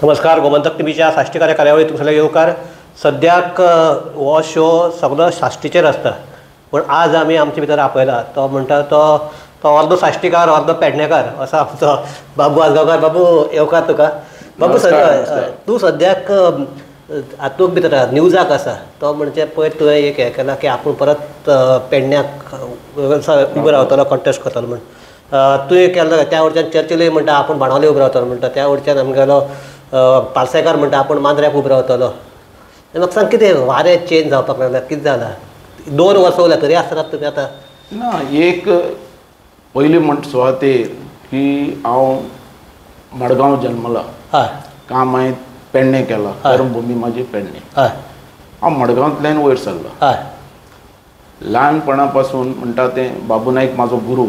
नमस्कार, गोमंतक टीव्हीच्या साश्टीकार कार्यावळीत तुमकां येवकार. सद्याक हो शो सगळो साश्टीचेर आसता, पूण आज आमी आमचे भितर आपयला तो म्हणटा तो तो अर्दो साश्टीकार अर्दो पेडणेकार असो आमचो बाबू आजगांवकार. बाबू येवकार तुका. बाबू तूं सद्याक हातूंत भितर न्यूजाक आसा, तो म्हणजे पयर तुवें एक हें केलां की आपूण परत पेडण्याक उबो रावतलो, कॉन्टेस्ट करतलो म्हण तुवें केल्लो. त्या वटच्यान चर्चिलूय म्हणटा आपूण बाणावले उबो रावतलो म्हणटा, त्या वटच्यान आमगेलो पालसेकार म्हणटा आपूण मांद्र्याक उबो रावतलो. म्हाका सांग, कितें वारें चेंज जावपाक लागला, कितें जालां? 2 वर्सां उरल्या तरी आसतना तुमी आतां ना. एक पयलीं म्हण सुवातेर की हांव मडगांव जन्मला, हय, काम हांवें पेडणें केलां, कर्मभुमी म्हाजी पेडणें. हय, हांव मडगांवांतल्यान वयर सरलो. हय, ल्हानपणा पासून म्हणटा तें बाबू नायक म्हाजो गुरू,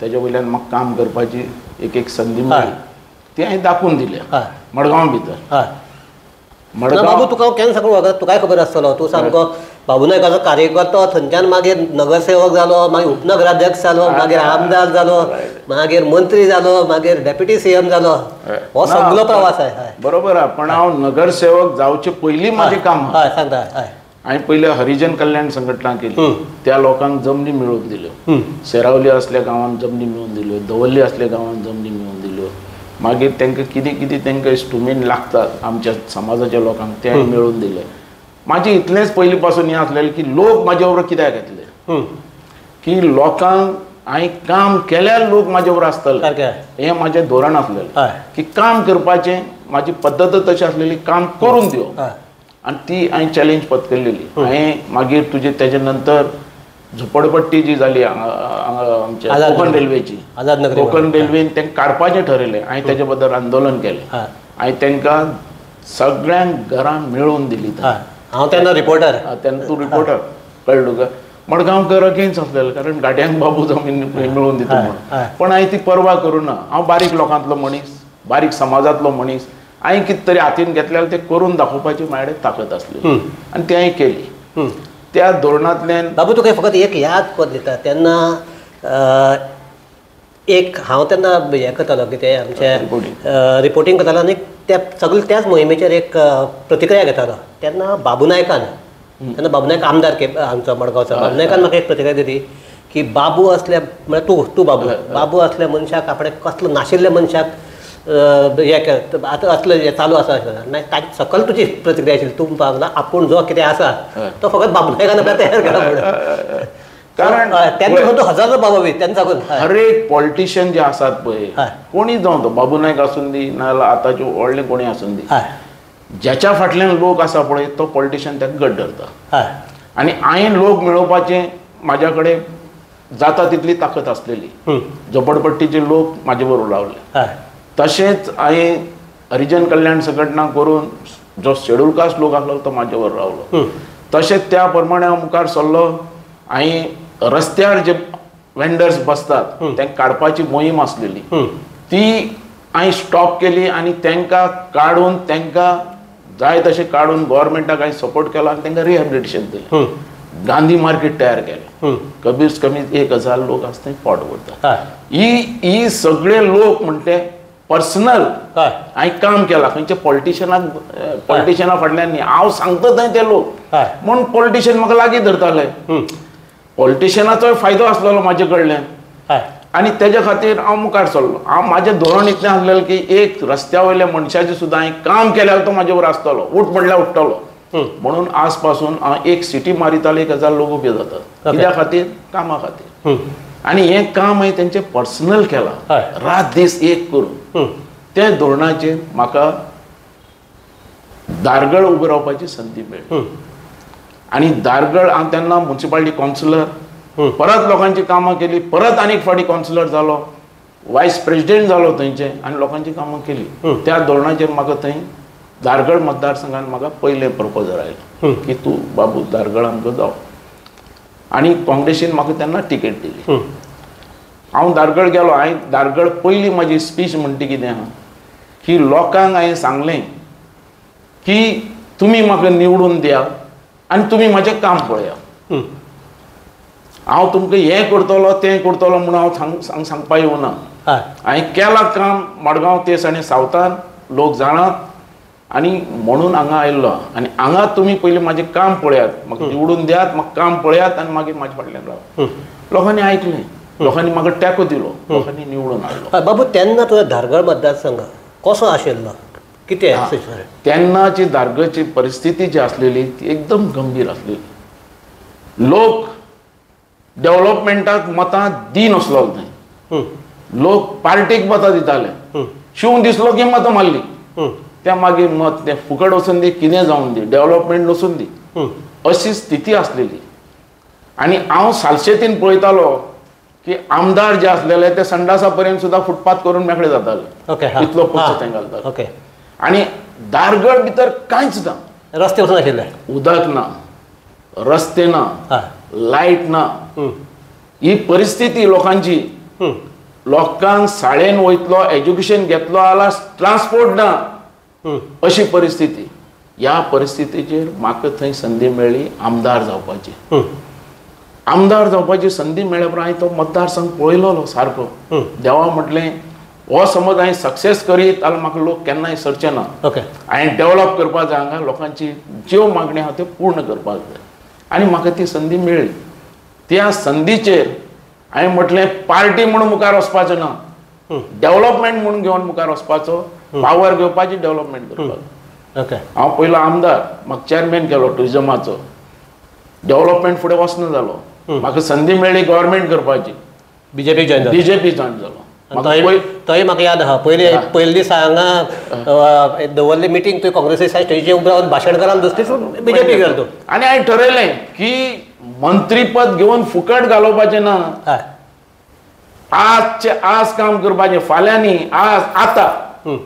तेज्या वयल्यान म्हाका काम करपाची एक एक संदी मेळ्ळी, ती हांवें दाखोवन दिल्या मडगांव भितर. मडगांव बाबू तुका केन्ना सगळो वळखता, तुकाय खबर आसतलो. तूं सामको बाबू नायकाचो कार्यकर्तो, थंयच्यान मागीर नगरसेवक जालो, मागीर उपनगराध्यक्ष जालो, मागीर आमदार जालो, मागीर मंत्री जालो, मागीर डेप्युटी सीएम जालो. हो सगळो प्रवास आहे. बरोबर आहे, पण हांव नगरसेवक जावचे पयलीं म्हाजें काम सांगता. हांवें पयलीं हरिजन कल्याण संघटना केली, त्या लोकांक जमनी मेळोवन दिल्यो. सेरावली असल्या गांवांत जमनी मेळोवन दिल्यो, दवर्ली असल्या गांवांत जमनी मेळोवन दिल्यो. मागीर तांकां कितें कितें तांकां इन्स्ट्रुमेंट लागतात आमच्या समाजाच्या लोकांक, तें मेळोवन दिलें. म्हाजें इतलेंच पयलीं पासून हें आसलेलें की लोक म्हाजे बरोबर कित्याक येतले, की लोकांक हांवें काम केल्यार लोक म्हाजे बरोबर आसतले, हें म्हाजें धोरण आसलेलें की काम करपाचें. म्हाजी पद्दत तशी आसलेली, काम करून दिवप, आनी ती हांवें चॅलेंज पत्करलेली. हांवें मागीर तुजे तेजे नंतर झोपडपट्टी जी जाली आमच्या कोंकण रेल्वेची, कोंकण रेल्वेन तांकां काडपाचें ठरयलें. हांवें तेजे बद्दल आंदोलन केलें. हांवें तांकां सगळ्यांक घरां मेळोवन दिली. हांव तेन्ना रिपोर्टर, तेन्ना तूं रिपोर्टर, कळ्ळें तुका. मडगांवकर अगेन्स्ट आसलेले, कारण गाडयांक बाबू जमीन मेळोवन दिता म्हणून. पण हांवें ती पर्वा करूं ना. हांव बारीक लोकांतलो मनीस, बारीक समाजांतलो मनीस. हांवें कितें तरी हातीन घेतल्यार तें करून दाखोवपाची म्हाजे कडेन ताकद आसली आनी ती हांवें केली. त्या धोरणांतल्यान बाबू तुका फकत एक याद करून दिता, तेन्ना एक हांव तेन्ना हें करतालो कितें आमचें रिपोर्टींग करतालो आनी त्या सगळे त्याच मोहिमेचेर एक प्रतिक्रिया घेतालो. तेन्ना बाबू नायकान, तेन्ना बाबू नायक आमदार आमचो मडगांवचो, बाबू नायकान म्हाका एक प्रतिक्रिया दिली की बाबू असल्या म्हळ्यार तूं तूं बाबू बाबू असल्या मनशाक आपणें कसलो नाशिल्ल्या मनशाक हें आतां असलें हें चालू आसा. मागीर ताजी सकल तुजी प्रतिक्रिया आशिल्ली, तूं म्हणपाक लागला आपूण जो कितें आसा तो फकत बाबू नायकान आपल्याक तयार केला म्हणून. कारण तेन्ना तो हजारो बाबा बी तेन्ना साकून हर एक पॉलिटिशियन जे आसात पळय, कोणी जावं तो बाबू नायक आसून दी, नाजाल्यार आतांच्यो व्हडले कोणी आसून दी, ज्याच्या फाटल्यान लोक आसा पळय तो पॉलिटिशियन ताका गट धरता. आनी हांवें लोक मेळोवपाचें म्हाज्या कडेन जाता तितली ताकद आसलेली. झोपडपट्टीचे लोक म्हाजे बरोबर रावले. तशेंच हांवें हरिजन कल्याण संघटना करून जो शेड्यूल कास्ट लोक आसलो तो म्हाजे बरोबर रावलो. तशेंच त्या प्रमाणे हांव मुखार सरलो. हांवें रस्त्यार जे वेंडर्स बसतात तांकां काडपाची मोहीम आसलेली, ती हांवें स्टॉप केली आनी तांकां काडून, तांकां जाय तशें काडून गव्हर्मेंटाक हांवें सपोर्ट केलो आनी तांकां रिहेबिलिटेशन दिलें. गांधी मार्केट तयार केलें. कमीत कमी 1000 लोक आसा थंय पोट भरता. ही सगळे लोक म्हणटे पर्सनल हांवें काम केलां, खंयच्या पॉलिटिशनाक पॉलिटिशना फाटल्यान न्ही, हांव सांगता थंय ते लोक, म्हूण पॉलिटिशन म्हाका लागीं धरताले. पॉलिटिशनाचोय फायदो आसलेलो म्हाजे कडल्यान आनी तेज्या खातीर हांव मुखार सरलो. हांव म्हाजें धोरण इतलें आसलेलें की एक रस्त्या वयल्या मनशाचें सुद्दां हांवें काम केल्यार तो म्हाजे बरोबर आसतलो, उठ म्हणल्यार उठ्ठलो. म्हणून आज पासून हांव एक सिटी मारिताले 1000 लोक उबे जातात. कित्या खातीर? कामा खातीर. आनी हें काम हांवें तेंचें पर्सनल केलां, रात दीस एक करून. त्या धोरणाचेर म्हाका दारगळ उबे रावपाची संदी मेळ्ळी. आनी दारगळ हांव तेन्ना मुन्सिपालिटी कावन्सिलर, परत लोकांची कामां केली, परत आनीक फावटी कावन्सिलर जालो, वायस प्रेसिडेंट जालो थंयचे, आनी लोकांची कामां केली. त्या धोरणाचेर म्हाका थंय दारगळ मतदारसंघान म्हाका पयलें प्रपोजल आयलें की तूं बाबू दारगळ आमकां जाव. आनी काँग्रेसीन म्हाका तेन्ना टिकेट दिली. हांव दारगळ गेलो. हांवें दारगळ पयली म्हाजी स्पीच म्हणटा कितें आहा की लोकांक हांवें सांगलें की तुमी म्हाका निवडून दिया आनी तुमी म्हाजें काम पळया. हांव तुमकां हें करतलो तें करतलो म्हणून हांव सांगपाक येवना. हांवें केलां काम मडगांव तेस आनी सावथान, लोक जाणात. आनी म्हणून हांगा आयिल्लो आनी हांगा तुमी पयलीं म्हाजें काम पळयात, म्हाका निवडून दियात, म्हाका काम पळयात आनी मागीर म्हाज्या फाटल्यान राव. लोकांनी आयकलें, लोकांनी म्हाका तेंको दिलो, लोकांनी निवडून हाडलो. बाबू तेन्ना तुजो धारगळ मतदारसंघ कसो आशिल्लो, कितें तेन्नाची धारगळची परिस्थिती जी आसलेली ती एकदम गंभीर आसलेली. लोक डेव्हलपमेंटाक मतां दिनासलो थंय, लोक पार्टीक मतां दिताले. शिवून दिसलो की मतां मारली, त्या मागीर मत तें फुकट वचून दी, कितें जावन दी, डेव्हलपमेंट वचून दी, अशी स्थिती आसलेली. आनी हांव सालशेतीन पळयतालो की आमदार जे आसलेले ते संडासा पर्यंत सुद्दां फुटपाथ करून मेकळे जाताले, इतलो पयसो थंय घालताले. आनी धारगळ भितर कांयच ना, रस्ते वचून आशिल्ले, उदक ना, रस्ते ना, लायट ना. ही परिस्थिती लोकांची. लोकांक शाळेन वयतलो, एज्युकेशन घेतलो जाल्यार ट्रान्सपोर्ट ना, अशी परिस्थिती. ह्या परिस्थितीचेर म्हाका थंय संदी मेळ्ळी आमदार जावपाची. आमदार जावपाची संदी मेळ्ळ्या उपरांत हांवें तो मतदारसंघ पळयलो सारको. देवा म्हटलें हो समज हांवें सक्सेस करीत जाल्यार म्हाका लोक केन्नाय सरचे ना. हांवें डेव्हलप करपाक जाय, हांगा लोकांची ज्यो मागण्यो आहा त्यो पूर्ण करपाक जाय. आनी म्हाका ती संदी मेळ्ळी. त्या संदीचेर हांवें म्हटलें पार्टी म्हणून मुखार वचपाचें ना, डेव्हलपमेंट म्हणून घेवन मुखार वचपाचो, पावर घेवपाची, डेव्हलपमेंट करपाक. हांव पयलो आमदार, म्हाका चेअरमॅन केलो टुरिजमाचो, डेव्हलपमेंट फुडें वचना जालो. म्हाका संदी मेळ्ळी गव्हर्मेंट करपाची, बीजेपी जॉयन, बीजेपी जॉयन जालो. थंय म्हाका याद आहा पयले पयले दिसा हांगा दवरली मिटींग, तुवें काँग्रेसी स्टेजीचेर उबो रावन भाशण करान दुसरी बीजेपी गेलो तूं. आनी हांवें ठरयलें की मंत्रीपद घेवन फुकट घालोवपाचें ना, आजचे आज काम करपाचें, फाल्यां न्ही, आज आतां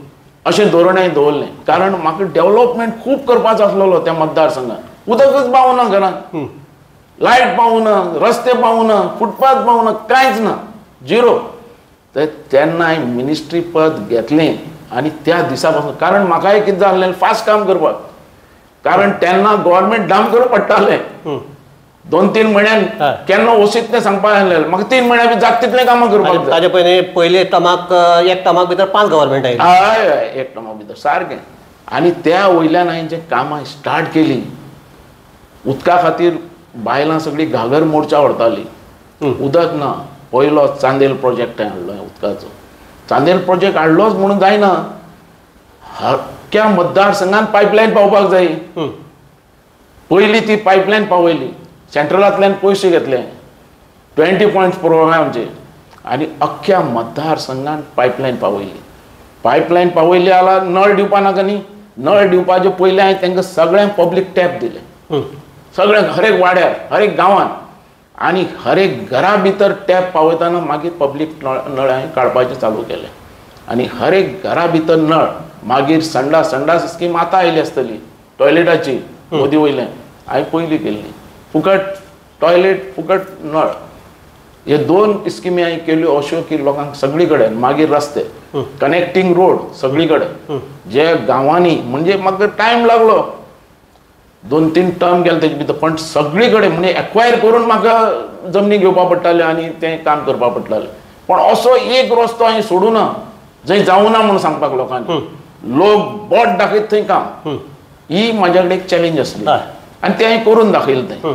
अशें धोरण हांवें दवरलें. कारण म्हाका डेव्हलपमेंट खूब करपाचो आसलेलो त्या मतदारसंघात. उदकच पावना घरांत, लायट पावना, रस्ते पावना, फुटपाथ पावना, कांयच ना, झिरो. तर तेन्ना हांवें मिनिस्ट्री पद घेतलें आनी त्या दिसा पासून, कारण म्हाकाय कितें जाल्लें फास्ट काम करपाक, कारण तेन्ना गव्हर्मेंट डाम करूं पडटालें. 2-3 म्हयन्यान केन्ना वसीत तें सांगपाक आसलें म्हाका, 3 म्हयन्या बी जाता तितलें कामां करपाक जाय. ताजे पयलीं पयले टर्माक एक टर्माक भितर 5 गव्हर्मेंट आयली. हय हय, एक टर्मा भितर सारकें. आनी त्या वयल्यान हांवें जें कामां स्टार्ट केलीं, उदका खातीर बायलां सगळीं घागर मोर्चा व्हरतालीं, उदक ना. पयलो चांदेल प्रोजेक्ट हांवें हाडलो उदकाचो. चांदेल प्रोजेक्ट हाडलोच म्हणून जायना, हक्क्या मतदारसंघान पायपलायन पावपाक जाय. पयली ती पायपलायन पावयली, सेंट्रलांतल्यान पयशे घेतले, 20 पॉयंट्स प्रोग्रामचे, आनी अख्ख्या मतदारसंघान पायपलायन पावयली. पायपलायन पावयली जाल्यार नळ दिवपा नाका न्ही, नळ दिवपाचे पयलीं हांवें तांकां सगळ्यांक पब्लीक टॅप दिले, सगळ्यांक, हर एक वाड्यार, हर एक गांवांत आनी हर एक घरा भितर टॅप पावयतना मागीर पब्लीक नळ हांवें काडपाचें चालू केलें. आनी हर एक घरा भितर नळ, मागीर संडास, संडास स्कीम आतां आयली आसतली टॉयलेटाची मोदी वयल्यान, हांवें पयलीं केल्ली. फुकट टॉयलेट, फुकट नळ, हे 2 स्किमी हांवें केल्यो अश्यो की लोकांक सगळी कडेन. मागीर रस्ते, कनेक्टींग रोड सगळी कडेन जे गांवांनी, म्हणजे म्हाका टायम लागलो 2-3 टर्म गेले तेजे भितर, पण सगळी कडेन म्हणजे एक्वायर करून म्हाका जमनी घेवपा पडटाल्यो आनी तें काम करपा पडटालें. पण असो एक रस्तो हांवें सोडूं ना जंय जावं ना म्हणून सांगपाक लोकांनी, लोक बोट दाखयत थंय काम. ही म्हाज्या कडेन एक चॅलेंज आसली आनी तें हांवें करून दाखयलें. तें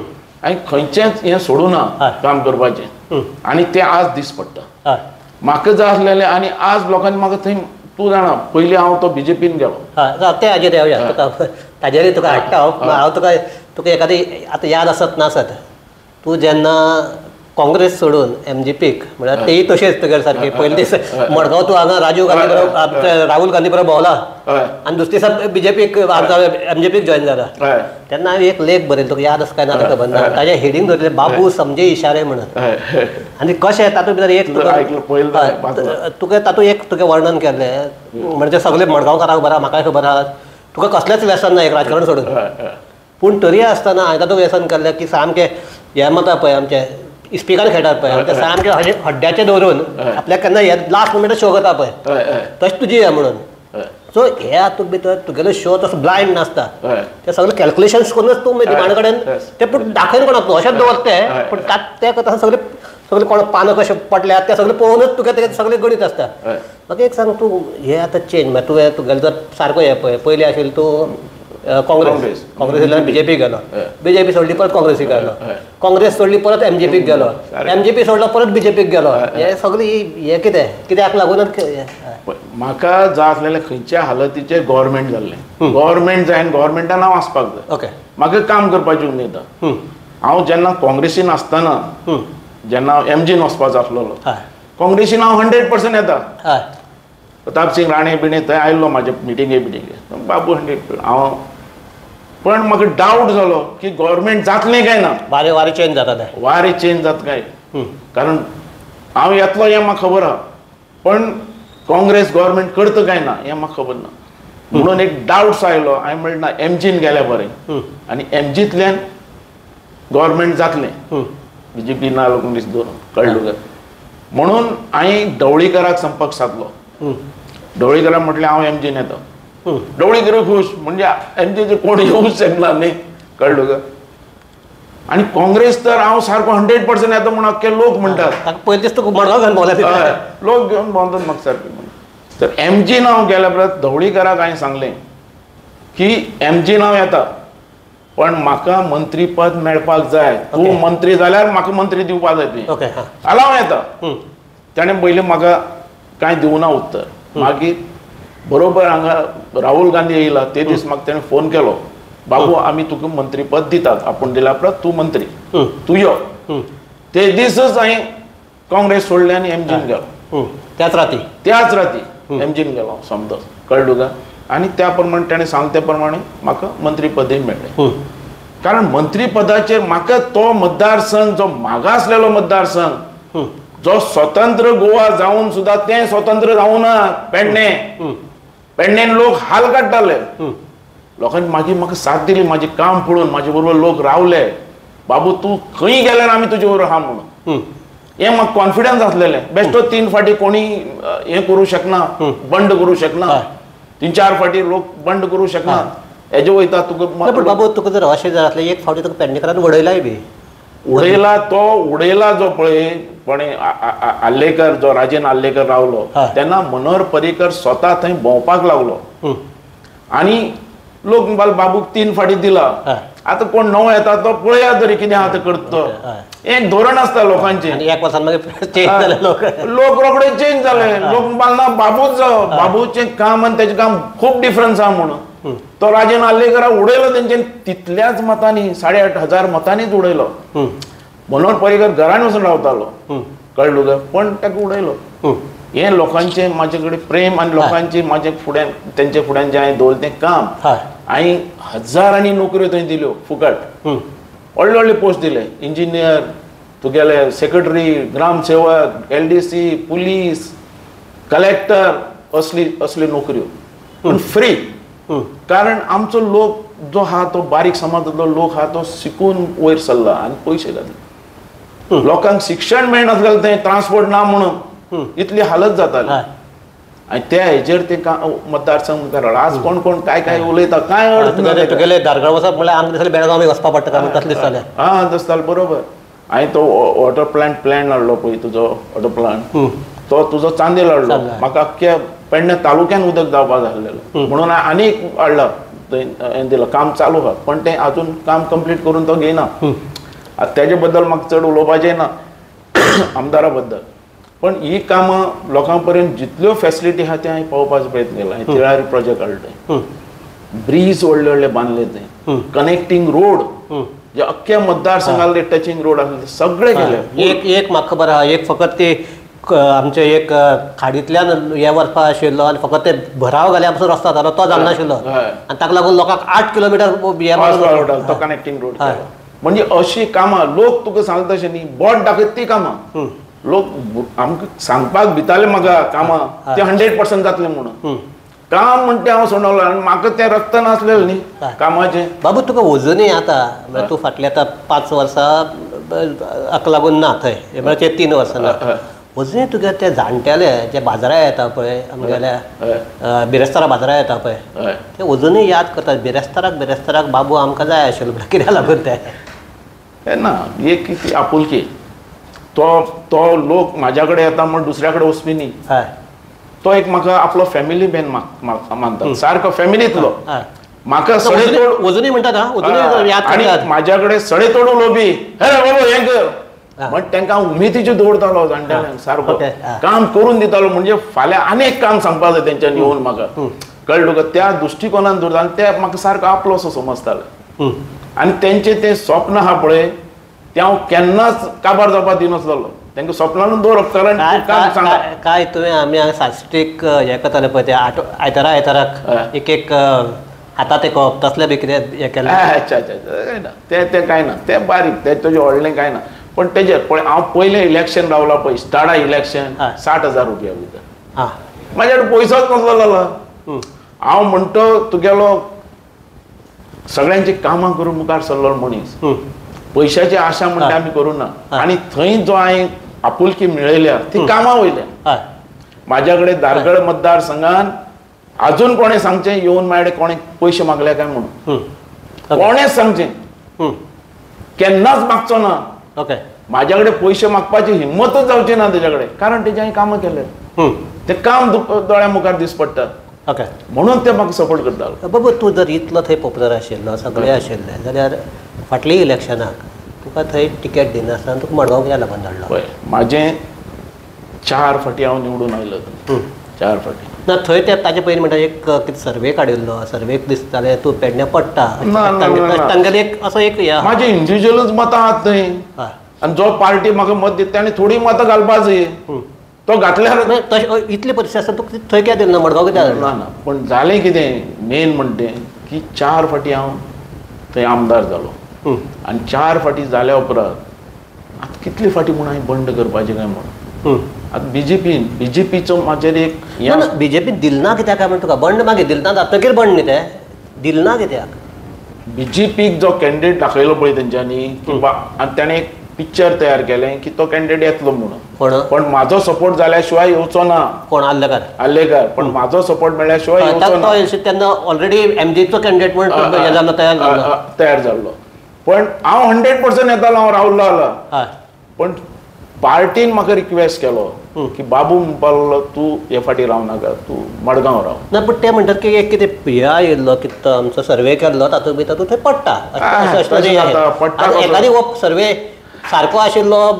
हांवें खंयचेंच हें सोडूं ना काम करपाचें, आनी तें आज दीस पडटा म्हाका जाय आसलेलें. आनी आज लोकांनी म्हाका थंय, तूं जाणा, पयलीं हांव तो बीजेपीन गेलो. तें हाजेर येवया, तुका ताजेरय तुका हाडटा हांव. हांव तुका तुका एखादी आतां याद आसत नासत, तूं जेन्ना काँग्रेस सोडून एमजीपीक, म्हळ्यार तेय तशेंच तुगेले सारके पयले दीस मडगांव तूं हांगा राजीव गांधी बरोबर, राहुल गांधी बरोबर भोंवला आनी दुसरे दिसा बीजेपीक, एमजीपीक जॉयन जाला. तेन्ना हांवें एक लेख बरयलो, तुका याद आसा काय ना खबर ना, ताजें हेडींग दवरिल्लें बाबू समजे इशारे म्हणून. आनी कशें तातूंत भितर एक तुका तातूंत एक तुगें वर्णन केल्लें, म्हणजे सगळे मडगांवकारांक खबर आहा, म्हाकाय खबर आहा, तुका कसलेंच व्यसन ना एक राजकारण सोडून, पूण तरी आसतना हांवें तातूंत व्यसन केल्लें की सामकें हें म्हणटा पळय आमचें इस्पिकार खेळटात पळय, ते सामकें हड्ड्याचें दवरून आपल्याक केन्ना हे लास्ट मुमेंटार शो करता पळय, तशें तुजी हें म्हणून. सो हे हातूंत भितर तुगेलो शो तसो ब्लायंड नासता, ते सगळे कॅल्कुलेशन्स करूनच तूं निमाणे कडेन ते पूण दाखयन कोणाक तूं अशेंच दवरता, पूण तें करता सगळे सगळे कोण पानां कशें पडल्यात ते सगळें पळोवनच तुगे तें सगळें गणीत आसता. म्हाका एक सांग, तूं हें आतां चेंज म्हळ्यार तुवें तुगेलें जर सारको हें पळय, पयलीं आशिल्लें तूं काँग्रेस, काँग्रेसींतल्यान बीजेपीक गेलो, बीजेपी सोडली परत काँग्रेसीक गेलो, काँग्रेस सोडली परत एमजेपीक गेलो, एमजेपी सोडलो परत बीजेपीक गेलो. हे सगळी हें कितें कित्याक लागूनच म्हाका जाय आसलेलें खंयच्या हालतीचेर गव्हर्मेंट जाल्लें, गव्हर्मेंट जाय आनी गव्हर्मेंटान हांव आसपाक जाय. ओके, म्हाका काम करपाची उमेद. हांव जेन्ना काँग्रेसीन आसतना, जेन्ना एमजीन वचपाचो आसलेलो, काँग्रेसीन हांव 100% येता. प्रताप सिंग राणे बिणे थंय आयिल्लो म्हाजे मिटिंगे बिटिंगे, बाबू 100 हांव, पण म्हाका डावट जालो की गव्हर्मेंट जातलें काय ना, वारे वारे चेंज जाता, वारे चेंज जाता काय, कारण हांव येतलो हें म्हाका खबर आहा, पण काँग्रेस गव्हर्मेंट करता काय ना हें म्हाका खबर ना, म्हणून एक डावट्स आयलो. हांवें म्हणलें ना, एमजीन गेल्यार बरें आनी एमजींतल्यान गव्हर्मेंट जातलें, बीजेपी ना काँग्रेस दोन, कळ्ळें तुका. म्हणून हांवें ढवळीकराक संपर्क सादलो. ढवळीकराक म्हटलें हांव एमजीन येता. ढवळीकर खूश, म्हणजे एमजीचे कोण येवूच शकना न्ही, कळ्ळें तुका. आनी काँग्रेस तर हांव सारको 100% येता म्हूण अख्खे लोक म्हणटात, पयलीं दीस तुका मडगांव घेवन भोंवला, लोक घेवन भोंवतात म्हाका सारके. तर एमजीन हांव गेल्या उपरांत ढवळीकराक हांवें सांगलें की एमजीन हांव येता, पण म्हाका मंत्रीपद मेळपाक जाय, तूं मंत्री जाल्यार म्हाका मंत्री दिवपाक जाय तुवें, जाल्यार हांव येता. ताणें पयलीं म्हाका कांय दिवना उत्तर. मागीर बरोबर हांगा राहुल गांधी येयला ते दीस म्हाका ताणें फोन केलो, बाबू आमी तुका मंत्रीपद दितात, आपूण दिल्या उपरांत तूं मंत्री, तूं यो. ते दिसच हांवें काँग्रेस सोडलें आनी एमजीन गेलो. त्याच राती, त्याच राती एमजीन गेलो समजो, कळ्ळें तुका. आनी त्या प्रमाणे ताणें सांगले त्या प्रमाणे म्हाका मंत्रीपदय मेळ्ळें. कारण मंत्रीपदाचेर म्हाका तो मतदारसंघ जो मागासलेलो मतदारसंघ, जो स्वतंत्र गोवा जावन सुद्दां तें स्वतंत्र जावना, पेडणे पेडण्यान लोक हाल काडटाले, लोकांनी मागीर म्हाका साथ दिली, म्हाजें काम पळोवन म्हाजे बरोबर लोक रावले, बाबू तूं खंय गेल्यार आमी तुजे बरोबर आहा म्हणून. हें म्हाका कॉन्फिडन्स आसलेलें. बेश्टो 3 फाटी कोणी हें करूं शकना, बंड करूं शकना, 3-4 फाटी लोक बंड करूं शकना, हेजे वयता तुका. बाबू तुका जर अशें जर आसलें, एक फावटी तुका पेडणेकरान उडयलाय बी, उडयला तो उडयला जो पळय कोणे आर्लेकर, जो राजेन आर्लेकर रावलो तेन्ना मनोहर पर्रीकर स्वता थंय भोंवपाक लागलो आनी लोक म्हणपाक बाबूक 3 फाटी दिला, आतां कोण नवो येता तो पळया तरी कितें आहा तें करता. एक धोरण आसता लोकांचें. एक वर्सान मागीर चेंज जाले लोक, लोक रोखडे चेंज जाले, लोक म्हणपाक ना बाबूच जावो, बाबूचें काम आनी तेजें काम खूब डिफरन्स आहा म्हणून तो राजेन आर्लेकराक उडयलो तेंच्यानी तितल्याच मतांनी, 8,500 मतांनीच उडयलो. मनोहर पर्रीकर घरान वचून रावतालो, कळ्ळें तुका, पण ताका उडयलो. हें लोकांचें म्हाजे कडेन प्रेम आनी लोकांचें म्हाजे फुड्यान तेंचे फुड्यान जें हांवें दवरलें तें काम. हांवें हजारांनी नोकऱ्यो थंय दिल्यो फुकट, व्हडले व्हडले पोस्ट दिले, इंजिनियर, तुगेले सेक्रेटरी, ग्रामसेवक, LDC, police, collector, असली असल्यो नोकऱ्यो, पूण फ्री. कारण आमचो लोक जो आहा तो बारीक समाजांतलो लोक आहा तो शिकून वयर सरला आनी पयशे घातले, लोकांक शिक्षण मेळनासलें, थंय ट्रान्सपोर्ट ना म्हणून इतली हालत जाताली आनी त्या हेजेर ते मतदारसंघ मुखार. आज कोण कोण काय काय उलयता, काय अर्थ ना. तुगेले धारगळ वचप म्हणल्यार आमकां दिसलें बेळगांव वचपा पडटा काय तसलें दिसतालें. आं दिसतालें बरोबर. हांवें तो वॉटर प्लांट प्लॅन हाडलो पळय तुजो वॉटर प्लांट, तो तुजो चांदेल हाडलो, म्हाका अख्ख्या पेडणे तालुक्यान उदक जावपाक जाय आसलेलें म्हणून हांवें आनीक हाडला, थंय दिलां, काम चालू आहा पण तें आजून काम कंप्लीट करून तो घेयना. आतां तेजे बद्दल म्हाका चड उलोवपाचें ना आमदारा बद्दल, पण ही कामां लोकां पर्यंत जितल्यो फेसिलिटी आहा ते हांवें पावोवपाचो प्रयत्न केला. हांवें तिळारी प्रोजेक्ट हाडले, ब्रीज व्हडले व्हडले बांदले, थंय कनेक्टींग रोड जे अख्ख्या मतदारसंघातले टचिंग रोड आसले ते सगळे केले. एक एक म्हाका खबर आहा, एक फकत ते आमचे एक खाडींतल्यान हे वचपा आशिल्लो आनी फकत ते भराव घाल्या पासून रस्तो जातालो तो जालनाशिल्लो आनी ताका लागून लोकांक 8 किलोमिटर तो कनेक्टींग रोड. म्हणजे अशी कामां लोक तुका सांगता तशें न्ही, बोट दाखयत ती कामां लोक आमकां सांगपाक भिताले म्हाका कामां ते 100% जातलें म्हणून. काम म्हणटे हांव सोडवलो आनी म्हाका तें रक्त नासलेलें न्ही कामाचें. बाबू तुका अजुनूय आतां म्हळ्यार तूं फाटल्या आतां 5 वर्सां हाका लागून ना थंय, म्हळ्यार 3 वर्सां ना, अजुनूय तुगे ते जाणटेले जे बाजारा येता पळय आमगेल्या बिरेस्तारा बाजारा येता पळय ते अजुनूय याद करतात बिरेस्ताराक, बिरेस्ताराक बाबू आमकां जाय आशिल्लो म्हणल्यार कित्याक लागून तें ना. एक ती आपुलकी. तो तो लोक म्हाज्या कडेन येता म्हण दुसऱ्या कडेन वचपी न्ही. तो एक म्हाका आपलो फॅमिली मॅन मानता, सारको फॅमिलींतलो. म्हाका अजुनूय म्हणटात आनी म्हाज्या कडेन सडे तोड उलोवपी हे बाबा हें कर म्हण तांकां हांव उमेदीच्यो दवरतालो जाणट्यांक, सारको काम करून दितालो. म्हणजे फाल्यां आनी एक काम सांगपा जाय तेंच्यांनी येवन म्हाका, कळ्ळें तुका? त्या दृश्टिकोनान दवरता आनी ते म्हाका सारको आपलो असो समजताले. आनी तेंचें तें स्वप्न आहा पळय तें हांव केन्नाच काबार जावपाक दिनासलेलो. तांकां स्वप्नानूच दवरप, कारण काम सांगा काय तुवें आमी हांगा साश्टीक हें करताले पळय ते आयतारा आयताराक एक एक हातात एक तसलें बी कितें हें केलें. अच्छा अच्छा, कांय ना तें, तें कांय ना, तें बारीक तें तुजें व्हडलें कांय ना. पण तेजेर पळय हांव पयलें इलेक्शन रावला पळय स्टाडा इलेक्शन 60,000 रुपया भितर, म्हाज्या कडेन पयसोच नासलो जालो. हांव म्हणटा तुगेलो सगळ्यांची कामां करून मुखार सरलो मनीस, पयशाची आशा म्हणटा आमी करूं ना. आनी थंय जो हांवें आपुलकी मेळयल्या ती कामां वयल्या. म्हाज्या कडेन धारगळ मतदारसंघान अजून कोणें सांगचें येवन म्हाजे कडेन कोणें पयशे मागले काय म्हणून, कोणेंच सांगचें केन्नाच मागचो ना. ओके, म्हाज्या कडेन पयशे मागपाची हिम्मतच जावची ना तेज्या कडेन, कारण तेजें हांवें कामां केलें, तें काम दोळ्या मुखार दीस पडटा. ओके, म्हणून ते म्हाका सपोर्ट करतालो. बाबू तूं जर इतलो थंय पॉप्युलर आशिल्लो, सगळें आशिल्लें, जाल्यार फाटल्या इलेक्शनाक तुका थंय टिकेट दिनासतना तुका मडगांव कित्याक लागून धाडलो? पळय म्हाजें 4 फाटी हांव निवडून आयलो, 4 फाटी. ना थंय ते ताजे पयलीं म्हणटा एक कितें सर्वे काडिल्लो, सर्वेक दिसतालें तूं पेडण्यां पडटा, तांगेलें एक असो एक म्हाजें इंडिविज्युअलूच मतां आहात थंय. आनी जो पार्टी म्हाका मत दिता ताणें थोडीं मतां घालपा जाय, तो घातल्यार तशें इतली परिस्थिती आसतना तुका थंय कित्याक दिलें ना, मडगांव कित्याक? ना ना, पण जालें कितें मेन म्हणटा तें की 4 फाटी हांव थंय आमदार जालो आनी 4 फाटी जाल्या उपरांत आतां कितले फाटी म्हूण हांवें बंड करपाचें काय म्हणून. आतां बीजेपीन बीजेपीचो म्हाजेर एक बीजेपीन दिल ना कित्याक काय म्हण तुका बंड मागीर दिल ना जातकीर बंड न्ही तें दिल ना कित्याक? बीजेपीक जो कॅन्डिडेट दाखयलो पळय तेंच्यांनी की आनी ताणें एक पिक्चर तयार केलें की तो कॅन्डिडेट येतलो म्हणून, पण म्हाजो सपोर्ट जाल्या शिवाय येवचो ना. कोण? आर्लेकार. आर्लेकार, पण म्हाजो सपोर्ट मेळ्ळ्या शिवाय येवचो ना. तेन्ना ऑलरेडी एमजीचो कॅन्डिडेट म्हणून तयार जाल्लो, पण हांव 100% येतालो, हांव रावलो आला. पण पार्टीन म्हाका रिक्वेस्ट केलो की बाबू म्हणपाक लागलो तूं हे फाटी राव नाका, तूं मडगांव राव. ना पण ते म्हणटात की एक कितें हे आयिल्लो कितें आमचो सर्वे केल्लो तातूंत भितर तूं थंय पडटा, एखादी हो सर्वे सारको आशिल्लो.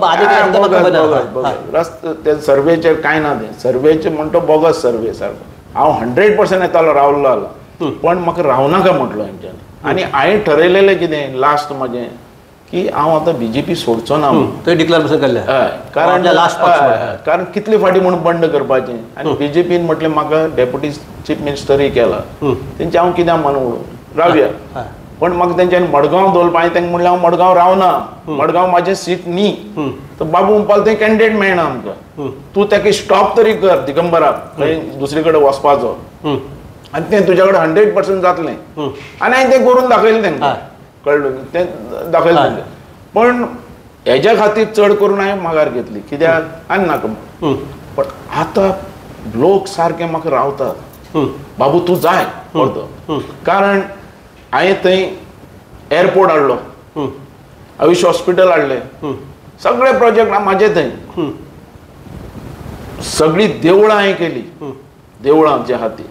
ते सर्वेचेर कांय ना, तें सर्वेचे म्हणटा बोगस सर्वे सारको. हांव 100% येतालो रावलो आला, पण म्हाका रावनाका म्हटलो हेंच्यांनी. आनी हांवें ठरयलेलें कितें लास्ट म्हाजें की हांव आतां बीजेपी सोडचो ना. थंय डिक्लेर केल्लें? हय, कारण कारण कितले फाटी म्हूण बंड करपाचें. आनी बीजेपीन म्हटलें म्हाका डेप्युटी चीफ मिनिस्टरूय केला, तेंचे हांव कित्याक मानून रावया. पण म्हाका तेंच्यांनी मडगांव दवरपा, हांवें तांकां म्हणलें हांव मडगांव रावना, मडगांव म्हाजें सीट न्ही. तर बाबू म्हणपाक थंय कॅन्डिडेट मेळना आमकां, तूं ताका स्टॉप तरी कर दिगंबराक थंय दुसरे कडेन वचपाचो, आनी तें तुज्या कडेन 100% जातलें. आनी हांवें तें करून दाखयलें तांकां, कळ्ळें? तें दाखयलें तांकां. पण हेज्या खातीर चड करून हांवें माघार घेतली, कित्याक आनी नाका म्हणून. पण आतां लोक सारके म्हाका रावतात, बाबू तूं जाय परतो, कारण हांवें थंय एअरपोर्ट हाडलो, आयुष हॉस्पिटल हाडलें, सगळे प्रोजेक्ट म्हाजे थंय, सगळीं देवळां हांवें केली, देवळां जे आहा ती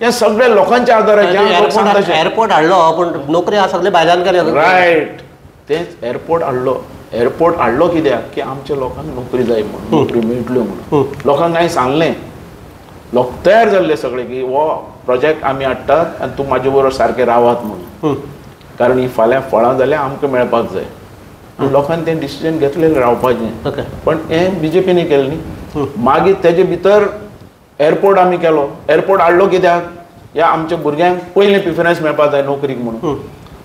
हे सगळे लोकांच्या आदाराचेर. एअरपोर्ट हाडलो पण नोकरी सगळे भायल्यान केले. रायट, तेच एअरपोर्ट हाडलो. एअरपोर्ट हाडलो कित्याक की आमच्या लोकांक नोकरी जाय म्हणून, नोकरी मेळटल्यो म्हणून. लोकांक हांवें सांगलें, लोक तयार जाल्ले सगळे की हो प्रोजेक्ट आमी हाडटात आनी तूं म्हाजे बरोबर सारकें रावात म्हणून, कारण ही फाल्यां फळां जाल्यार आमकां मेळपाक जाय. आनी लोकांनी तें डिसिजन घेतलें रावपाचें. पण हें बीजेपीन केलें न्ही. मागीर तेजे भितर एअरपोर्ट आमी केलो. एअरपोर्ट हाडलो कित्याक? ह्या आमच्या भुरग्यांक पयलें प्रिफरन्स मेळपाक जाय नोकरीक म्हणून.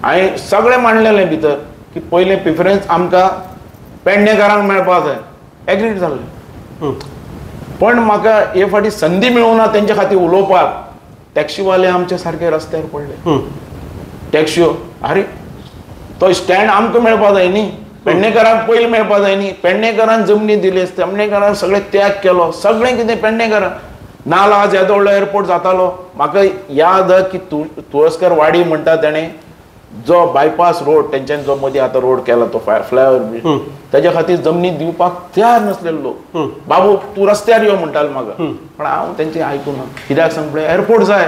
हांवें सगळें मांडलेलें भितर की पयलें प्रिफरन्स आमकां पेडणेकारांक मेळपाक जाय, एग्रीड जाल्लें. पण म्हाका हे फाटी संदी मेळूंक ना तेंच्या खातीर उलोवपाक. टॅक्सीवाले आमचे सारके रस्त्यार पडले, टॅक्सियो, अरे तो स्टँड आमकां मेळपाक जाय न्ही, पेडणेकारांक पयलीं मेळपाक जाय न्ही. पेडणेकारान जमनी दिली, पेडणेकारान सगळें त्याग केलो, सगळें कितें पेडणेकारान. नाला आज येदो व्हडलो एअरपोर्ट जातालो. म्हाका याद की तुळसकर वाडी म्हणटा तेणें जो बायपास रोड तेंच्यानी जो मदीं आतां रोड केला तो फ्लायओवर ब्रिज तेज्या खातीर जमनी दिवपाक तयार नासलेले लोक. बाबू तूं रस्त्यार यो म्हणटाले म्हाका, पण हांव तेंचें आयकूना. कित्याक सांग पळय, एअरपोर्ट जाय,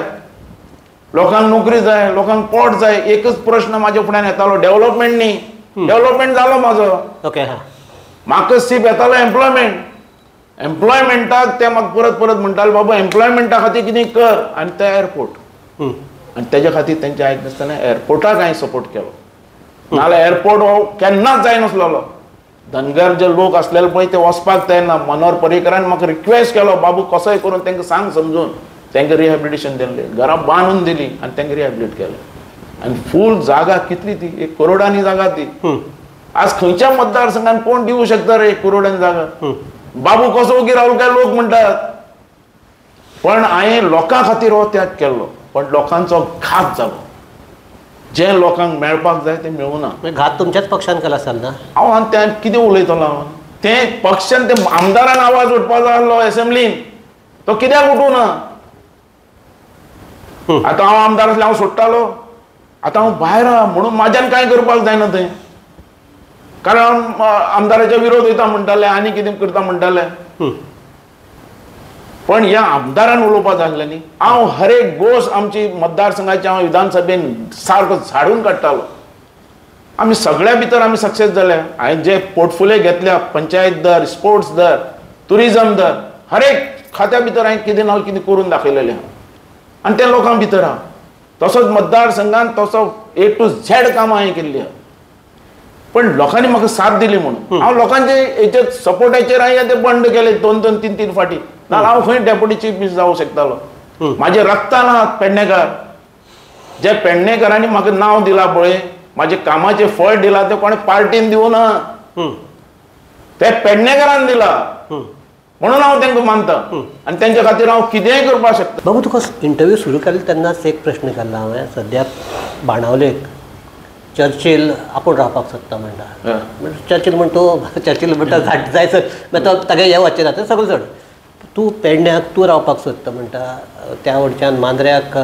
लोकांक नोकरी जाय, लोकांक पोट जाय. एकच प्रश्न म्हाज्या फुड्यान येतालो, डेव्हलपमेंट न्ही. डेव्हलपमेंट जालो म्हाजो, ओके, म्हाका सीप येतालो एम्प्लॉयमेंट. एम्प्लॉयमेंटाक ते म्हाका परत परत म्हणटाले बाबा एम्प्लॉयमेंटा खातीर कितें कर, आनी ते एअरपोर्ट. आनी तेज्या खातीर तेंचे आयकनासतना एअरपोर्टाक हांवें सपोर्ट केलो. नाजाल्यार एअरपोर्ट हो केन्नाच जायनासलेलो. धनगर जे लोक आसलेले पळय ते वचपाक तयार ना. मनोहर पर्रीकरान म्हाका रिक्वेस्ट केलो, बाबू कसोय करून तांकां सांग समजून. तांकां रिहॅबिलिटेशन दिलें, घरां बांदून दिली आनी तांकां रिहॅबिलिटेट केलें. आनी फूल जागा कितली ती, 1 करोडांनी जागा ती. आज खंयच्या मतदारसंघान कोण दिवू शकता रे 1 करोडांनी जागा? बाबू कसो ओगी रावलो काय लोक म्हणटात. पण हांवें लोकां खातीर हो त्याग केल्लो, पण लोकांचो घात जालो. जे लोकांक मेळपाक जाय तें मेळूना. घात तुमच्याच पक्षान केला आसल ना? हांव आनी त्या कितें उलयतलो हांव? तें पक्षान ते आमदारान आवाज उठपाक जाय आसलो एसेंब्लीन, तो कित्याक उठूना? आतां हांव आमदार आसल्यार हांव सोडटालो, आतां हांव भायर आहा म्हणून म्हाज्यान कांय करपाक जायना थंय, कारण आमदाराच्या विरोध वयता म्हणटाले आनी कितें करता म्हणटाले. पण ह्या आमदारान उलोवपाक जाय आसलें न्ही. हांव हर एक गोश्ट आमची मतदारसंघाची हांव विधानसभेन सारको झाडून काडटालो. आमी सगळ्या भितर आमी सक्सेस जाले. हांवें जे पोर्टफोलियो घेतल्या, पंचायत दर, स्पोर्ट्स दर, ट्युरिजम दर, हर एक खात्या भितर हांवें कितें ना कितें करून दाखयलेलें आहा आनी तें लोकां भितर आहा. तसोच मतदारसंघान तसो ए टू झेड कामां हांवें केल्लीं आहा. पण लोकांनी म्हाका साथ दिली म्हणून हांव लोकांचे हेचेर सपोर्टाचेर हांवें ते बंड केले 2-2, 3-3 फाटी. ना हांव खंय डेप्युटी चीफ मिनिस्टर जावंक शकतालो? म्हाजे रक्तान आहात पेडणेकार. जे पेडणेकारांनी म्हाका नांव दिलां पळय, म्हाजे कामाचें फळ दिलां, तें कोणें पार्टीन दिवना, ते पेडणेकारान दिलां म्हणून हांव तांकां मानता आनी तेंच्या खातीर हांव कितेंय करपाक शकता. बाबू, तुका इंटरव्यू सुरू केलो तेन्नाच एक प्रश्न केल्लो हांवें. सद्याक बाणावलेक चर्चील आपूण रावपाक सोदता म्हणटा, चर्चील म्हण तूं चर्चील म्हणटा जाय सर, मागीर तो तागे हें वचचें ना, तें सगळें सोड. तूं पेडण्याक तूं रावपाक सोदता म्हणटा, त्या वटच्यान मांद्र्याक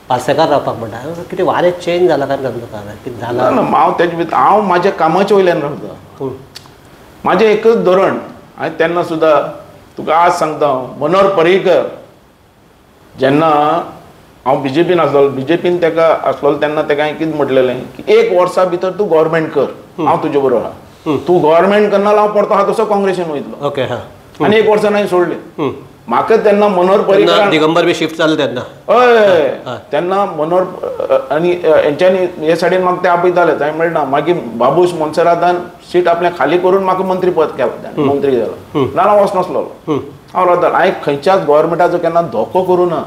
पार्सेकार रावपाक म्हणटा, कितें वारें चेंज जाला काय तुका? कितें जालां? ना, हांव तेजे भितर हांव म्हाज्या कामाचे वयल्यान रावता. म्हाजें एकच धोरण हांवें तेन्ना सुद्दां तुका आज सांगता हांव, मनोहर पर्रीकर जेन्ना हांव बीजेपीन आसलो, बीजेपीन ताका आसलो तेन्ना ताका हांवें कितें म्हटलेलें की 1 वर्सा भितर तूं गव्हर्मेंट कर, हांव तुजे बरोबर आहा. तूं गव्हर्मेंट करना हांव परतो आहा तसो काँग्रेसीन वयतलो. ओके, हां. आनी 1 वर्सान हांवें सोडलें. म्हाका तेन्ना मनोहर पर्रीकर दिगंबर बी शिफ्ट जालें तेन्ना. हय, तेन्ना मनोहर आनी हेंच्यांनी हे सायडीन म्हाका ते आपयताले, हांवें म्हणलें ना. मागीर बाबूश मोन्सेरातान सीट आपलें खाली करून म्हाका मंत्रीपद केलां, मंत्री जालो. ना हांव वचनासलो, हांव रावतालो. हांवें खंयच्याच गव्हर्मेंटाचो केन्ना धोको करूं ना,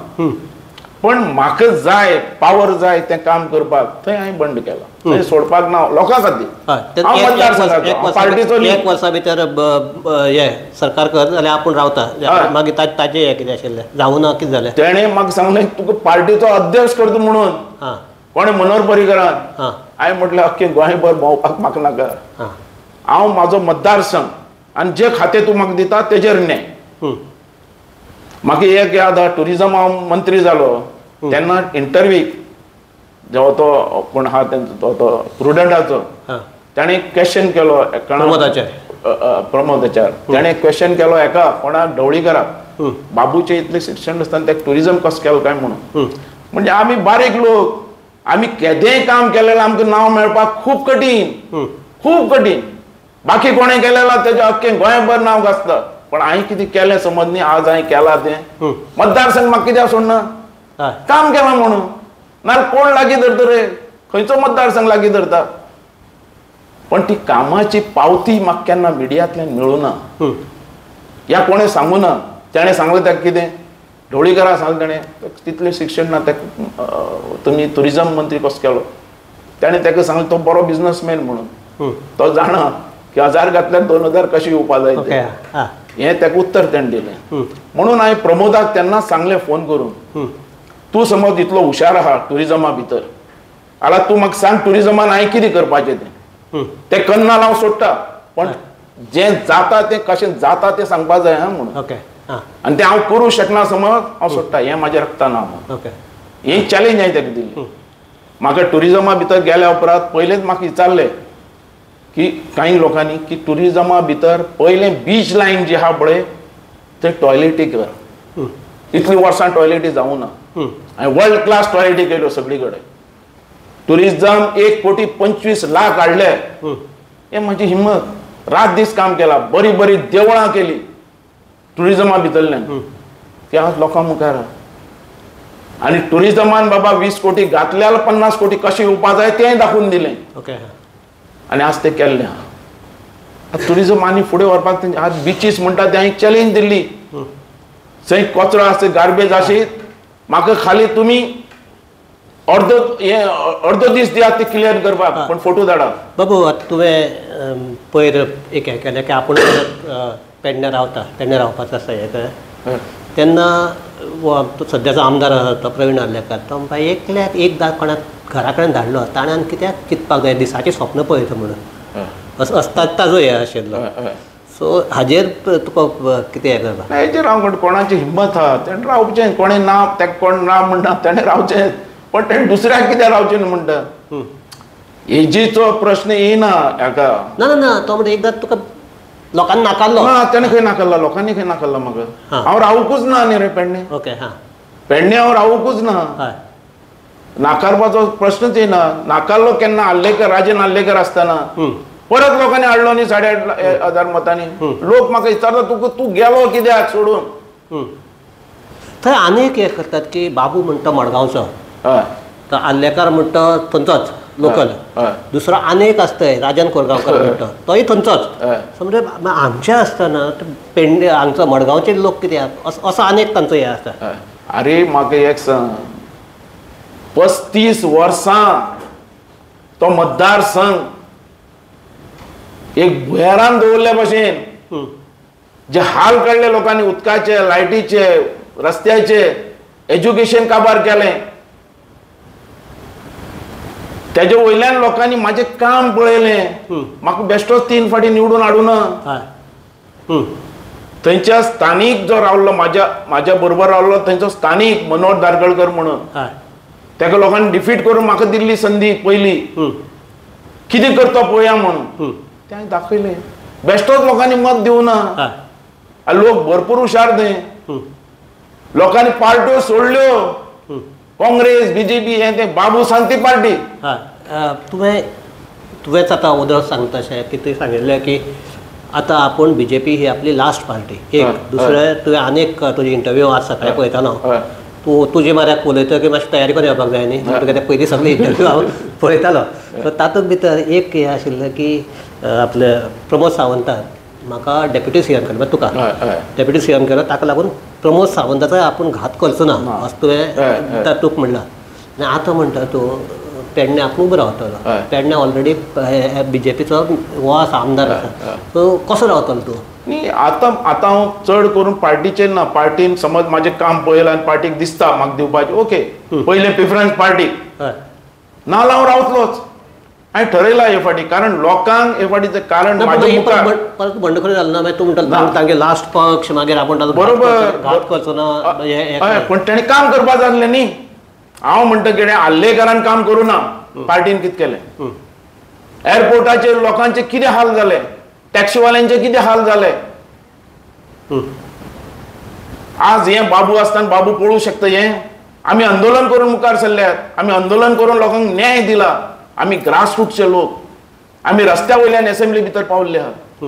पण म्हाका जाय पावर जाय तें काम करपाक, थंय हांवें बंड केलां. थंय सोडपाक ना लोकां खातीर. हांव पार्टीचो 1 वर्सा भितर हे सरकार कर जाल्यार आपूण रावता, मागीर ताजें हें कितें आशिल्लें जावं ना कितें जालें? तेणें म्हाका सांगलें तुका पार्टीचो अध्यक्ष करता म्हणून. कोणें? मनोहर पर्रीकरान. हांवें म्हटलें अख्खें गोंयभर भोंवपाक म्हाका नाका, हांव म्हाजो मतदारसंघ आनी जे खातें तूं म्हाका दिता तेजेर न्याय. म्हाका एक याद आहा, ट्युरिजम हांव मंत्री जालो तेन्ना इंटरव्यूक जेवा तो कोण आहा तेंचो तो प्रुडंटाचो, ताणें क्वेश्चन केलो प्रमोदाचार, ताणें क्वेश्चन केलो एका कोणा ढवळीकराक, बाबूचें इतलें शिक्षण आसतना तेका ट्युरिजम कसो केलो काय म्हणून. म्हणजे आमी बारीक लोक, आमी केदेंय काम केलें आमकां नांव मेळपाक खूब कठीण, खूब कठीण. बाकी कोणें केलें तेजें अख्खें गोंयभर नांव गाजता, पण हांवें कितें केलें समज न्ही, आज हांवें केलां तें मतदारसंघ म्हाका कित्याक सोडना? काम केलां म्हणून. नाजाल्यार कोण लागीं धरता रे? खंयचो मतदारसंघ लागीं धरता? पण ती कामाची पावती म्हाका केन्ना मिडियांतल्यान मेळूना, या कोणें सांगू ना. तेणें सांगलें ताका कितें, ढवळीकरा सांगलें तेणें, तितलें शिक्षण ना ताका, तुमी ट्युरिजम मंत्री कसो केलो? तेणें ताका सांगलें तो बरो बिजनसमॅन म्हणून, तो जाणा की 1000 घातल्यार 2000 कशें येवपा जाय तें, हें ताका उत्तर तेणें दिलें. म्हणून हांवें प्रमोदाक तेन्ना सांगलें फोन करून, तूं समज इतलो हुशार आहा ट्युरिजमा भितर, जाल्यार तूं म्हाका सांग ट्युरिजमान हांवें कितें करपाचें तें. तें करना हांव सोडटा, पण जें जाता तें कशें जाता तें सांगपा जाय हा म्हणून. आनी तें हांव करूं शकना समज हांव सोडटा, हें म्हाज्या रक्तान आहा म्हणून. हें चॅलेंज हांवें ताका दिली. म्हाका टुरिजमा भितर गेल्या उपरांत पयलेंच म्हाका विचारलें की कांय लोकांनी की टुरिजमा भितर पयलें बीच लायन जी आहा पळय ते टॉयलेटी कर. इतलीं वर्सां टॉयलेटी जावूं ना. हांवें वर्ल्ड क्लास टॉयलेटी केल्यो सगळी कडेन. टुरिजम 1,25,00,000 हाडले. हे म्हजी हिम्मत. रात दीस काम केला, बरी बरी देवळां केली टुरिजमा भितरल्यान. ती आज लोकां मुखार. आनी टुरिजमान बाबा 20 कोटी घातल्यार 50 कोटी कशें येवपा जाय तेंय दाखोवन दिलें. ओके. आनी आज तें केल्लें आहा. टुरिजम आनी फुडें व्हरपाक तेंचे आज बिचीस म्हणटा ते हांवें चॅलेंज दिल्ली. थंय कचरो आसा, गार्बेज आशीत, म्हाका खाली तुमी अर्दो हे अर्दो दीस दियात ते क्लियर करपाक, पण फोटो धाडा. बाबू आतां तुवें पयर एक हें केलें की आपूण पेडण्या रावता, पेडण्या रावपाचो आसा हें तेन्ना सद्याचो आमदार आसा तो प्रवीण आर्लेकर, तो म्हणटा एकल्याक एकदां कोणाक घरा कडेन धाडलो ताणें कित्याक चिंतपाक जाय दिसाचें स्वप्न पळयता म्हणून असो ताजो हें आशिल्लो. सो हाजेर तुका कितें हें करता? हेजेर हांव कोणाची हिम्मत आहा तेणें रावचें, कोणें ना तेका कोण ना म्हणटा तेणें रावचें, पण तेणें दुसऱ्याक कित्याक रावचें न्हू म्हणटा. एजीचो प्रश्न येना हाका. ना ना ना, तो म्हणटा एकदां तुका लोकांनी नाकारलो. ना तेणें खंय नाकारला, लोकांनी खंय नाकारला म्हाका. हांव रावूंकूच ना न्ही रे पेडणे. ओके. हां, पेडणे हांव रावूंकूच ना. नाकारपाचो प्रश्नच येना. नाकारलो केन्ना आर्लेकर, राजन आर्लेकर आसतना परत लोकांनी हाडलो न्ही 8,500 मतांनी. लोक म्हाका विचारता तुका तूं गेलो कित्याक सोडून. थंय आनी एक हें करतात की बाबू म्हणटा मडगांवचो, तर आर्लेकर म्हणटा थंयचोच लोकल, दुसरो आनी एक आसता राजन कोरगांवकर म्हणटा तोय थंयचोच. समज आमचे आसतना पेडणे हांगचो मडगांवचे लोक कित्याक असो आनी एक तांचो हें आसता. अरे म्हाका एक सांग, 35 वर्सां तो मतदारसंघ एक भुंयारान दवरल्या भशेन जे हाल काडले लोकांनी, उदकाचे, लायटीचे, रस्त्याचे, एज्युकेशन काबार केलें, तेजे वयल्यान लोकांनी म्हाजें काम पळयलें. म्हाका बेश्टोच 3 फावटी निवडून हाडूं ना. थंयच्या स्थानीक जो रावलो म्हाज्या बरोबर रावलो थंयचो स्थानीक मनोहर धारगळकर म्हणून, तेका लोकांनी डिफीट करून म्हाका दिल्ली संदी पयली, कितें करता पळोवया म्हणून तें दाखयलें. बेश्टोच लोकांनी मत दिवना. लोक भरपूर हुशार थंय. लोकांनी पार्ट्यो सोडल्यो, काँग्रेस, बीजेपी, हें तें. बाबू सांगती पार्टी. तुवेंच आतां उदक सांगता अशें की तुवें सांगिल्लें की आतां आपूण बीजेपी ही आपली लास्ट पार्टी. एक दुसरें तुवें आनी एक तुजी इंटरव्यू आज सकाळीं पळयतालो, तूं तुजे माऱ्याक उलयता की मातशी तयारी करून येवपाक जाय न्ही, तुका ते पयलीं सगळी इंटरव्यू हांव पळयतालो. सो तातूंत भितर एक हें आशिल्लें की आपले प्रमोद सावंतान म्हाका डेप्युटी सीएम केलो, तुका डेप्युटी सीएम केलो, ताका लागून प्रमोद सावंताचो आपूण घात करचो ना असो तुवें तातूंत म्हणलां. आनी आतां म्हणटा तूं पेडणे आपूण उबो रावतलो, पेडणे ऑलरेडी बीजेपीचो हो आसा आमदार आसा, सो कसो रावतलो तूं? न्ही आतां आतां हांव चड करून पार्टीचेर ना. पार्टीन समज म्हाजें काम पळयलां आनी पार्टीक दिसता म्हाका दिवपाचें, ओके पयलें प्रिफरन्स पार्टीक, ना हांव रावतलोच. हांवें ठरयलां हे फावटी, कारण लोकांक हे फावटीचें कारण परत बंडखोरी जालें ना. मागीर तूं म्हणटा तांगे लास्ट पक्ष, मागीर आपूण बरोबर घात करचो ना. पूण तेणें काम करपा जाय आसलें न्ही. हांव म्हणटा कितें, आर्लेकरान काम करूं ना, पार्टीन कितें केलें, एअरपोर्टाचेर लोकांचे कितें हाल जाले, टॅक्सीवाल्यांचे कितें हाल जाले. आज हें बाबू आसतना बाबू पळोवंक शकता हें. आमी आंदोलन करून मुखार सरल्यात, आमी आंदोलन करून लोकांक न्याय दिला. आमी ग्रासरूटचे लोक, आमी रस्त्या वयल्यान एसेंब्ली भितर पावल्ले आहात.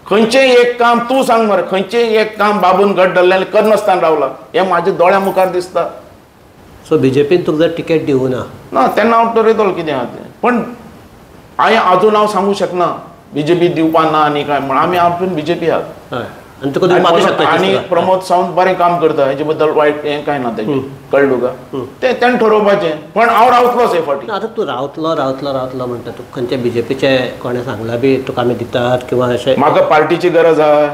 खंयचेंय एक काम तूं सांग मरे, खंयचेंय एक काम बाबून घट धरलें आनी करनासतना रावला, हें म्हाज्या दोळ्या मुखार दिसता. सो बीजेपीन तुका जर टिकेट दिवना ना, ना तेन्ना हांव ठरयतलो कितें आहा तें. पण हांवें आजून हांव सांगूंक शकना बीजेपी दिवपा ना आनी काय म्हण. आमी आपूण बीजेपी आहात आनी प्रमोद सावंत बरें काम करता, हेजे बद्दल वायट हें कांय ना तेजें, कळ्ळें तुका, तें तेणें ठरोवपाचें. पण हांव रावतलोच हे फावटी. आतां तूं रावतलो रावतलो रावतलो म्हणटा, तुका खंयचे बीजेपीचे कोणें सांगलां बी तुका आमी दितात किंवा अशें? म्हाका पार्टीची गरज आहा.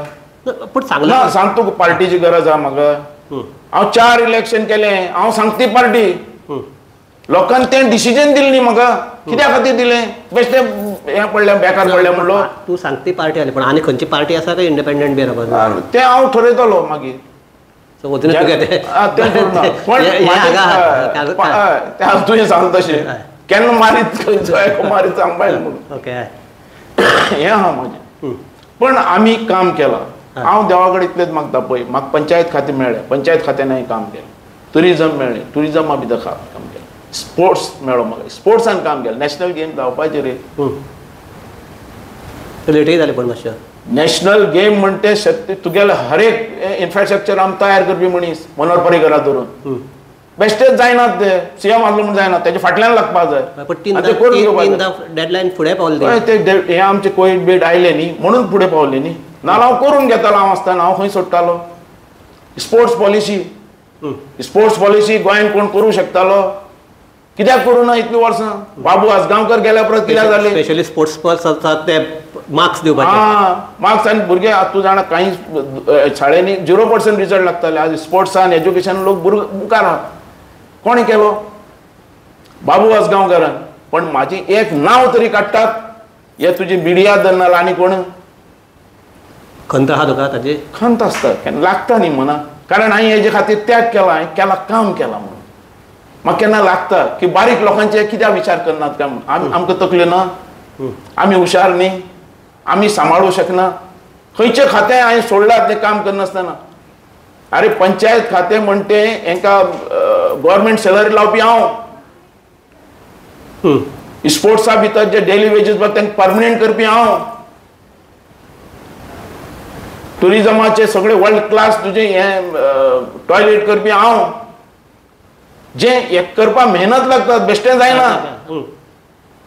पूण सांगलां सांग तुका, पार्टीची गरज आहा म्हाका. हांव 4 इलेक्शन केलें, हांव सांगती पार्टी, लोकांनी तें डिसिजन दिलें न्ही म्हाका, कित्या खातीर दिलें, बेश्टें हें पडलें, बेकार पडलें म्हणलो. तूं सांगती पार्टी आली, पण आनी खंयची पार्टी आसा काय इंडिपेंडंट बी रावपाक तें हांव ठरयतलो मागीर. तें तुवें सांगता तशें. केन्ना मारीत खंयचो एको मारीत सांगपाक म्हणून. ओके हें आहा म्हाजें. पण आमी काम केलां. हांव देवा कडेन इतलेंच मागता पळय, म्हाका पंचायत खातें मेळ्ळें, पंचायत खात्यान हांवें काम केलें, ट्युरिजम मेळ्ळें, ट्युरिजमा भितर काम केलें, स्पोर्ट्स मेळ्ळो म्हाका, स्पोर्ट्सान काम केलें, नॅशनल गेम धांवपाचें रे. लेटय जालें पण मातशें. नॅशनल गेम म्हणटे शक्ती तुगेले हर एक इन्फ्रास्ट्रक्चर आमी तयार करपी मनीस मनोहर पर्रीकरा धरून बेश्टेच जायनात ते सीएम आसलो म्हूण जायना, तेजे फाटल्यान लागपाक जाय. डेडलायन फुडें पावले ते, हे आमचे कोवीड बीड आयले न्ही म्हणून फुडें पावले न्ही, नाल्यार हांव करून घेतालो. हांव आसतना हांव खंय सोडटालो? स्पोर्ट्स पॉलिसी, स्पोर्ट्स पॉलिसी गोंयांत कोण करूं शकतालो? कित्याक करूं ना इतलीं वर्सां? बाबू आजगांवकर गेल्या परत कित्याक जालें? स्पेशली स्पोर्ट्स पर्सन आसात ते मार्क्स दिवपाचे. हां मार्क्स. आनी भुरगे आतां तूं जाणा कांय शाळेंनी 0% रिजल्ट लागताले. आज स्पोर्ट्सान एज्युकेशन लोक मुखार आहा. कोणें केलो? बाबू आजगांवकरान. पण म्हाजी एक नांव तरी काडटात हे तुजी मिडिया दरनाल आनी कोण? खंत आहा तुका ताजी? खंत आसता, केन्ना लागता न्ही मना, कारण हांवें हेजे खातीर त्याग केला, हांवें केला काम केला म्हणून म्हाका केन्ना लागता की बारीक लोकांचे कित्याक विचार करनात काय म्हणून. आमी आमकां तकल्यो ना, आमी हुशार न्ही, आमी सांबाळूं शकना. खंयचें खातें हांवें सोडलां तें काम करनासतना? आरे पंचायत खातें म्हणटे हेंकां गव्हर्मेंट सॅलरी लावपी हांव, स्पोर्ट्सा भितर जे डेली वेजीस तांकां परमनंट करपी हांव, ट्युरिजमाचे सगळे वर्ल्ड क्लास तुजें हें टॉयलेट करपी हांव. जें एक करपाक मेहनत लागता, बेश्टें जायना.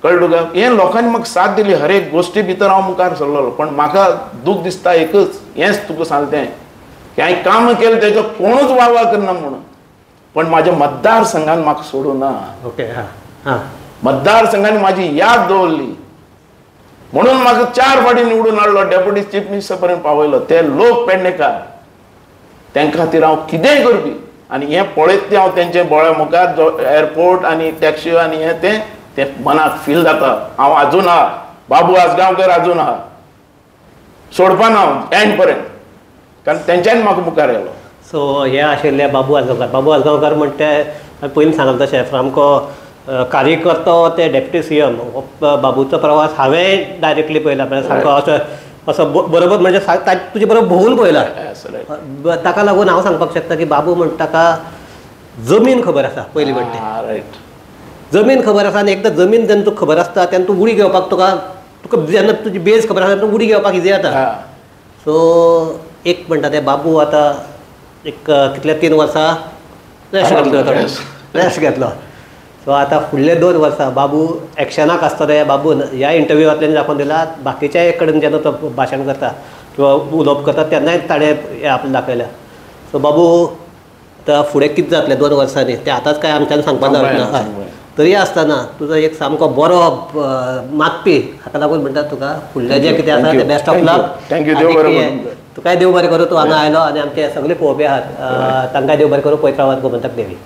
कळ्ळें तुका? हें लोकांनी म्हाका साथ दिली, हर एक गोश्टी भितर हांव मुखार सरलेलो. पण म्हाका दूख दिसता एकच, हेंच तुका सांगलें तें की हांवें काम केलें तेजो कोणूच वावा करना म्हणून, पण म्हाज्या मतदारसंघान म्हाका सोडूं ना. ओके हां हां, मतदारसंघान म्हाजी याद दवरली म्हणून म्हाका 4 फावटी निवडून हाडलो, डेप्युटी चीफ मिनिस्टर पर्यंत पावयलो. ते लोक पेडणेकार, तेंका खातीर हांव कितेंय करपी. आनी हें पळयत तें हांव तेंचे दोळ्या मुखार जो एअरपोर्ट आनी टॅक्सी आनी हें तें तें मनाक फील जाता. हांव आजून आहा, बाबू आजगांवकर आजून आहा, सोडपा ना हांव एंड पर्यंत, कारण तेंच्यान म्हाका मुखार आयलो. सो हे आशिल्ले बाबू आजगांवकर. बाबू आजगांवकर म्हणटे पयलीं सांगलें तशें सामको कार्यकर्तो ते डेप्युटी सीएम. बाबूचो प्रवास हांवें डायरेक्टली पळयला, सामको असो असो बरोबर म्हणजे तुजे बरोबर भोंवून पळयला. ताका लागून हांव सांगपाक शकता की बाबू म्हणटा ताका जमीन खबर आसा. पयलीं म्हणटा जमीन खबर आसा, आनी एकदां जमीन जेन्ना तुका खबर आसता तेन्ना तूं उडी घेवपाक तुका तुका जेन्ना तुजी बेज खबर आसा तेन्ना उडी घेवपाक इजी जाता. सो एक म्हणटा ते बाबू आतां एक कितले 3 वर्सां रेस्ट घेतलो, रेस्ट घेतलो. सो आतां फुडले 2 वर्सां बाबू एक्शनाक आसतले. बाबून ह्या इंटरव्यूवांतल्यान दाखोवन दिला, बाकीच्या कडेन जेन्ना तो भाशण करता किंवा उलोवप करता तेन्नाय ताणें हें आपलें दाखयलें. सो बाबू आतां फुडें कितें जातलें 2 वर्सांनी तें आतांच कांय आमच्यान सांगपाक जावचें ना. तरी आसतना तुजो एक सामको बरो मागपी, हाका लागून म्हणटा तुका फुडलें जें कितें आसा तें best of luck. Thank you, देव बरें करूं. तुकाय देव बरें करूं, तूं हांगा आयलो आनी आमचे सगळे पळोवपी आहात तांकांय देव बरें करूं. पळयत रावात गोमंतक टीव्ही.